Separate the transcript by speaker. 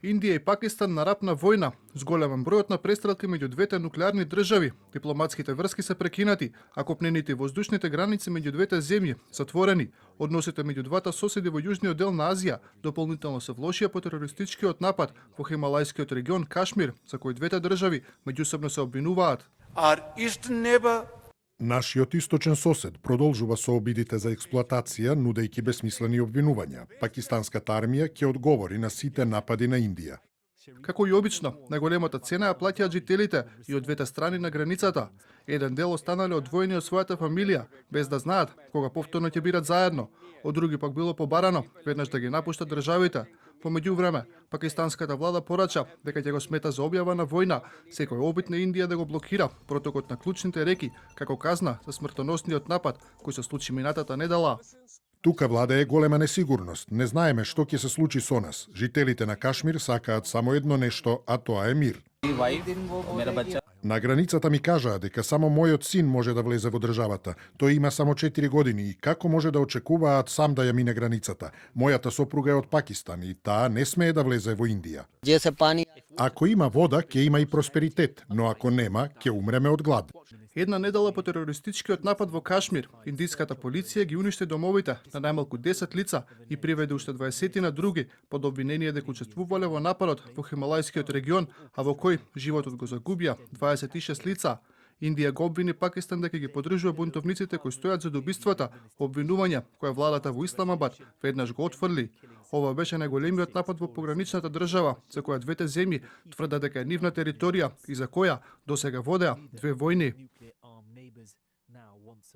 Speaker 1: Индија и Пакистан нарапна војна, зголемен бројот на престрелки меѓу двете нуклеарни држави, дипломатските врски се прекинати, а копнените и воздушните граници меѓу двете земји затворени. Односите меѓу двата соседи во јужниот дел на Азија дополнително се влошија по терористичкиот напад во Хималајскиот регион Кашмир, за кој двете држави меѓусебно се обвинуваат.
Speaker 2: Our eastern neighbor
Speaker 3: Нашиот источен сосед продолжува со обидите за експлоатација, нудејќи бесмислени обвинувања. Пакистанската армија ќе одговори на сите напади на Индија.
Speaker 1: Како и обично, најголемата цена ја плаќаат жителите и од двете страни на границата. Еден дел останале одвоени од својата фамилија, без да знаат кога повторно ќе бидат заедно. Од други пак било побарано веднаш да ги напуштат државите. По меѓувреме, пакистанската влада порача дека ќе го смета за објава на војна секој обид на Индија да го блокира протокот на клучните реки како казна за смртоносниот напад кој се случи минатата недела.
Speaker 3: Тука владее голема несигурност. Не знаеме што ќе се случи со нас. Жителите на Кашмир сакаат само едно нешто, а тоа е мир. На границата ми кажаа дека само мојот син може да влезе во државата. Тој има само 4 години и како може да очекуваат сам да ја мине границата? Мојата сопруга е од Пакистан и таа не смее да влезе во Индија. Ако има вода, ќе има и просперитет, но ако нема, ќе умреме од глад.
Speaker 1: Една недела по терористичкиот напад во Кашмир, индиската полиција ги уништи домовите на најмалку 10 лица и приведе уште 20 на други под обвинение дека учествувале во нападот во Хималајскиот регион, а во кој животот го загубија 26 лица. Индија го обвини Пакистан дека ги поддржува бунтовниците кои стојат за убиствата, обвинувања која владата во Исламабад веднаш го отфрли. Ова беше најголемиот напад во пограничната држава, за која двете земји тврдат дека е нивна територија и за која досега водеа две војни.